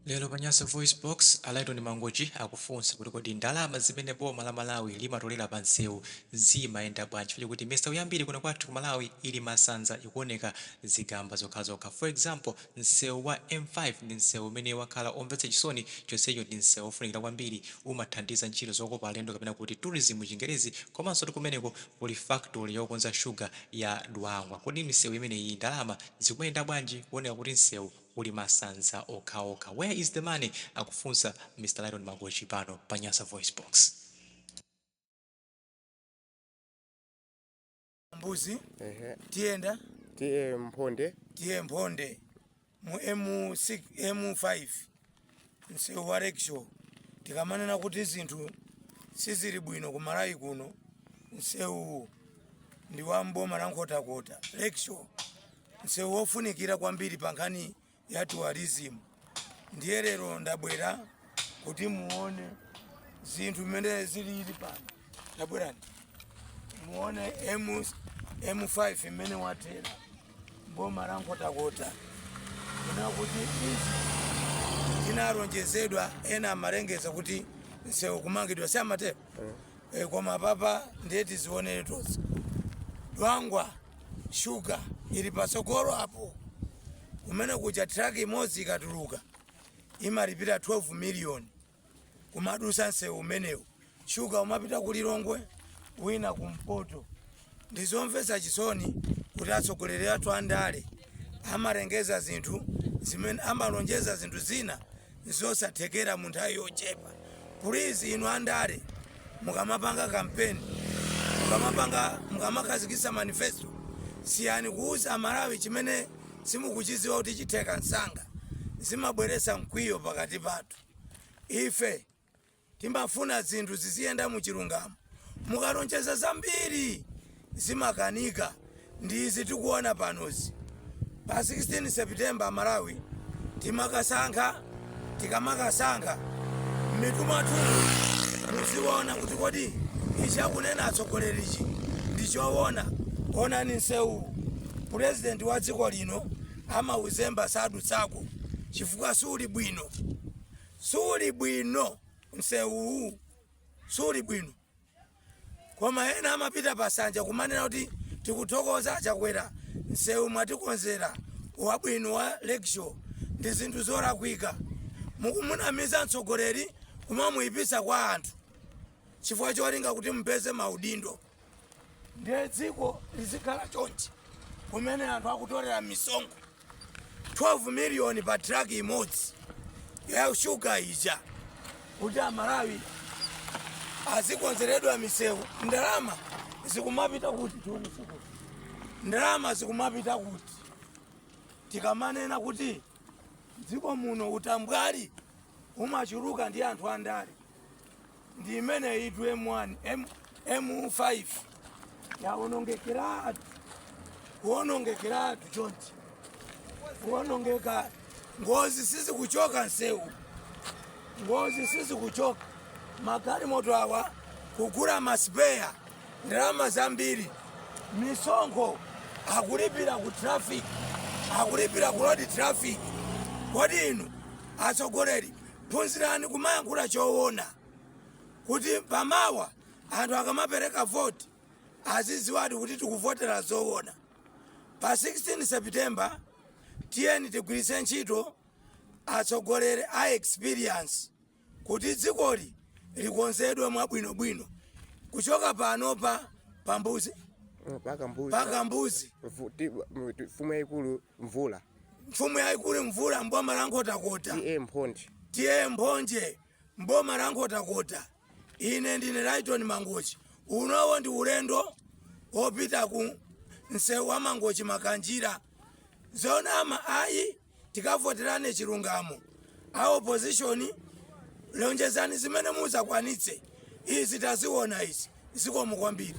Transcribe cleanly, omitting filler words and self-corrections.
Lero pa Nyasa VoiceBox, a Lyton Mangochi akufunsa kuti kodi ndalama zimene boma la Malawi limatolera pa nsewu zimayenda bwanji chifukwa chakuti misewu yambiri kuno kwathu ku Malawi ili masanza, ikuoneka zigamba zokhazokha. For example, nsewu wa M5 ndi nsewu umene wakhala omvetsa chisoni chonsecho ndi nsewu ofunikira kwambiri, umathandiza ntchito zokopa alendo kapena kuti tourism muchingerezi, komanso kumeneko kuli factory yokonza sugar ya Dwangwa. Kodi misewu imeneyi ndalama zikumayenda bwanji kuoneka kuti nsewu uli masanza okhaokha? Where is the money? Akufunsa Mr Lyton Mangochi pano pa Nyasa VoiceBox. Mbuzi. Ehe. Tiyenda. TA Mphonde. TA Mphonde mu M6 M5, msewu wa Lakeshore. Tikamanena kuti zinthu sizili bwino ku Malawi kuno, msewu ndi wa mboma la Nkhotakota, Lakeshore, msewu wofunikira kwambiri pa nkhani ya tourism. Ndiye lero ndabwera kuti muone zinthu mmene zilili pano. Tabwerani muone M5 mmene wathera mboma la Nkhotakota, kuna kuti izi tinalonjezedwa. Ena amalengeza kuti msewu kumangidwa, si amatero? E, koma papa ndiye tizionere tonse. Dwangwa shuga ili patsogolo apo, kumene kuja truck imodzi ikatuluka imalipira 12 miliyoni kumadusa msewu umenewu. Shuga umapita ku Lilongwe, wina kumpoto. Ndizomvetsa chisoni kuti atsogoleri athu andale amalengeza zinthu zimene amalonjeza, zinthu zina zosathekera mu nthawi yochepa. Please, inu andale, mukamapanga kampeni, mukamapanga, mukamakhazikitsa manifesto, siyani kuuza Amalawi chimene simukuchidziwa kuti chitheka msanga. Zimabweretsa mkwiyo pakati pathu. Ife timafuna zinthu ziziyenda muchilungamo. Mukalonjeza zambiri zimakanika, ndi izi tikuona panozi. Pa 16 September Malawi timakasankha. Tikamakasankha, m'mitu mwathu muziona kuti kodi ichi akunena atsogolerichi ndichoona? Onani msewu, purezidenti wa dziko lino amauzemba, sadutsako chifukwa suli bwino, suli bwino msewuwu, suli bwino. Koma ena amapita pasanja kumanena kuti tikuthokoza Chakwera, msewu mwatikonzera wabwino wa Lakeshore. Ndi zinthu zolakwika. Mukumunamiza mtsogoleri, kumamuyipisa kwa anthu chifukwa cholinga kuti mupeze maudindo. Ndiye dziko lizikhala chonchi, kumene anthu akutolera misonkho 12 miliyoni pa truck imodzi ya shuga ija kuti Amalawi azikonzeredwa misewu? Ndalama zikumapita kuti? Tionese kuti ndalama zikumapita kuti. Tikamanena kuti dziko muno utambwali umachuluka ndi anthu andale, ndi imene itu M1 M5 yaonongekeratu, kuonongekeratu chonchi, kuonongeka. Ngozi sizikuchoka nsewu, ngozi sizikuchoka. Magalimoto awa kugula masipeya ndalama zambiri, misonkho akulipira ku traffic, akulipira ku road traffic. Kodi inu atsogoleri, phunzirani kumayankhula choona kuti pamawa anthu akamapereka voti azidziwadi kuti tikuvotera zoona. Pa 16 September tiyeni tigwiritse ntchito atsogoleri a experience kuti dzikoli likonzedwe mwabwinobwino. Kuchoka panopa pambuzi Paka Mbuzi. Paka Mbuzi. Mfumu yayikulu Mvula. Mfumu yayikulu Mvula, mboma la Nkhotakota. TA Mphonde. TA Mphonje, mboma la Nkhotakota. Ine ndine Lyton Mangochi. Unowo ndi ulendo wopita ku msewu wa Mangochi Makanjira. Zonama ayi, tikavoterane chilungamo. A opposition, lonjezani zimene muzakwanitse. Izi taziona izi. Zikomo kwambiri.